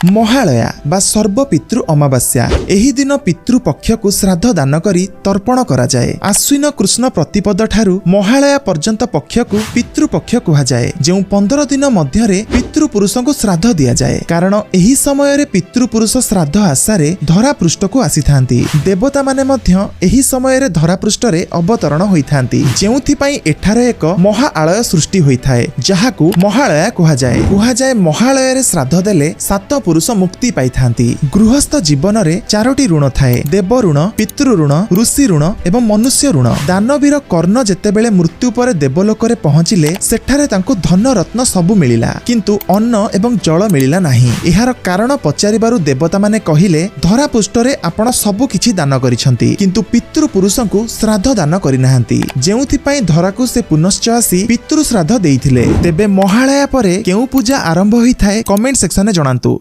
ମହାଳୟା ବା ସର୍ବପିତୃ ଅମାବାସ୍ୟା। ଏହି ଦିନ ପିତୃପକ୍ଷକୁ ଶ୍ରାଦ୍ଧ ଦାନ କରି ତର୍ପଣ କରାଯାଏ। ଆଶ୍ୱିନ କୃଷ୍ଣ ପ୍ରତିପଦ ଠାରୁ ମହାଳୟା ପର୍ଯ୍ୟନ୍ତ ପକ୍ଷକୁ ପିତୃପକ୍ଷ କୁହାଯାଏ, ଯେଉଁ 15 ଦିନ ମଧ୍ୟରେ ପିତୃପୁରୁଷଙ୍କୁ ଶ୍ରାଦ୍ଧ ଦିଆଯାଏ। କାରଣ ଏହି ସମୟରେ ପିତୃପୁରୁଷ ଶ୍ରାଦ୍ଧ ଆଶାରେ ଧରାପୃଷ୍ଠକୁ ଆସିଥାନ୍ତି। ଦେବତାମାନେ ମଧ୍ୟ ଏହି ସମୟରେ ଧରାପୃଷ୍ଠରେ ଅବତରଣ ହୋଇଥାନ୍ତି, ଯେଉଁଥିପାଇଁ ଏଠାରେ ଏକ ମହା ଆଳୟ ସୃଷ୍ଟି ହୋଇଥାଏ, ଯାହାକୁ ମହାଳୟା କୁହାଯାଏ। କୁହାଯାଏ, ମହାଳୟରେ ଶ୍ରାଦ୍ଧ ଦେଲେ ସାତ ପୁରୁଷ ମୁକ୍ତି ପାଇଥାନ୍ତି। ଗୃହସ୍ଥ ଜୀବନରେ ଚାରୋଟି ଋଣ ଥାଏ: ଦେବ ଋଣ, ପିତୃ ଋଣ, ଋଷି ଋଣ ଏବଂ ମନୁଷ୍ୟ ଋଣ। ଦାନବୀର କର୍ଣ୍ଣ ଯେତେବେଳେ ମୃତ୍ୟୁ ପରେ ଦେବଲୋକରେ ପହଞ୍ଚିଲେ, ସେଠାରେ ତାଙ୍କୁ ଧନ ରତ୍ନ ସବୁ ମିଳିଲା, କିନ୍ତୁ ଅନ୍ନ ଏବଂ ଜଳ ମିଳିଲା ନାହିଁ। ଏହାର କାରଣ ପଚାରିବାରୁ ଦେବତାମାନେ କହିଲେ, ଧରାପୃଷ୍ଠରେ ଆପଣ ସବୁ କିଛି ଦାନ କରିଛନ୍ତି, କିନ୍ତୁ ପିତୃପୁରୁଷଙ୍କୁ ଶ୍ରାଦ୍ଧ ଦାନ କରିନାହାନ୍ତି, ଯେଉଁଥିପାଇଁ ଧରାକୁ ସେ ପୁନଶ୍ଚ ଆସି ପିତୃ ଶ୍ରାଦ୍ଧ ଦେଇଥିଲେ। ତେବେ ମହାଳୟା ପରେ କେଉଁ ପୂଜା ଆରମ୍ଭ ହୋଇଥାଏ, କମେଣ୍ଟ ସେକ୍ସନରେ ଜଣାନ୍ତୁ।